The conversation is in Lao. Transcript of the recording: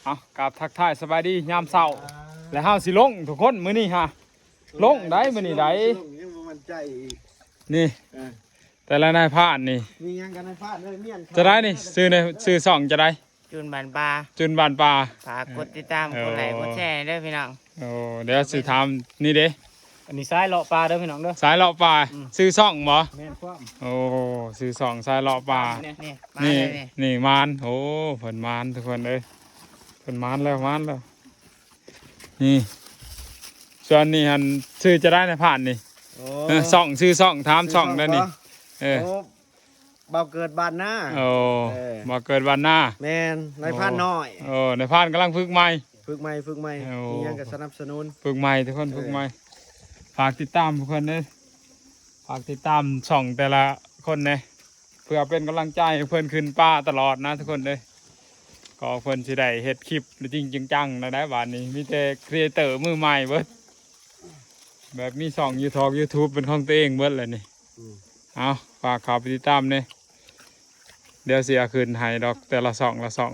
ເອົາ ກາບທັກທາຍສະບາຍດີຍາມເຊົ້າ ແລະເຮົາຊິລົງທຸກຄົນມື້ນີ້ຮະ ລົງໄດ໋ມື້ນີ້ໄດ໋ ຍັງບໍ່ໝັ້ນໃຈອີກ ນີ້ ເອີ ແຕ່ລະນາຍພານນີ້ ມີຫຍັງກັນນາຍພານເດີ ມຽນ ຈະໄດ້ນີ້ ຊື່ໃນ ຊື່ຊ່ອງຈະໄດ້ ຈູນບ້ານປ່າ ຈູນບ້ານປ່າ ຝາກກົດຕິດຕາມ ເອີ ກົດໄລກ໌ ກົດແຊເດີພີ່ນ້ອງ ໂອ້ ດຽວຊິຖາມນີ້ເດ້ ອັນນີ້ສາຍເລາະປ່າເດີພີ່ນ້ອງເດີ ສາຍເລາະປ່າ ອືມ ຊື່ຊ່ອງບໍ່ ແມ່ນຄວາມ ໂອ້ ຊື່ຊ່ອງສາຍເລາະປ່າ ນີ້ ນີ້ ມາ ນີ້ ເລີຍນີ້ ນີ້ມານ ໂອ້ ເພິ່ນມານທຸກຄົນເອີຍ ເພິ່ນມານແລ້ວ ມານແລ້ວ ນີ້ ສ່ວນນີ້ຫັ້ນ ຊື່ຈະໄດ້ນາຍພານນີ້ ໂອ້ ເອີ ຊ່ອງ ຊື່ຊ່ອງ ຖາມຊ່ອງ ຊື່ຊ່ອງ ແລ້ວນີ້ ບໍ່ ເອີ ໂອ້ ບ່າວເກີດບ້ານນາ ໂອ້ ເອີ ບ່າວເກີດບ້ານນາ ແມ່ນ ນາຍພານ ໂອ້ ນ້ອຍ ໂອ້ ນາຍພານກຳລັງຝຶກໃໝ່ ຝຶກໃໝ່ ຝຶກໃໝ່ ໂອ້ ມີຫຍັງກໍສະໜັບສະໜູນ ຝຶກໃໝ່ທຸກຄົນ ເອີ ຝຶກໃໝ່ ຝາກຕິດຕາມທຸກຄົນເດີ ຝາກຕິດຕາມຊ່ອງແຕ່ລະຄົນແດ່ ເພື່ອເປັນກຳລັງໃຈໃຫ້ເພິ່ນຂຶ້ນປ່າຕະຫຼອດນະທຸກຄົນເດີ ກໍເພິ່ນຊິໄດ້ເຮັດຄລິບຈິງໆຈັງໆແລ້ວໄດ໋ ບາດນີ້ມີແຕ່ຄຣີເອເຕີມືໃໝ່ເບິດ ແບບມີຊ່ອງຢູທູບ ຢູທູບເປັນຂອງຕົວເອງເບິດແລ້ວນີ້ ອືມ ເອົາ ຝາກເຂົ້າໄປຕິດຕາມແດ່ ດຽວຊິເອົາຂຶ້ນໃຫ້ດອກ ແຕ່ລະຊ່ອງລະຊ່ອງ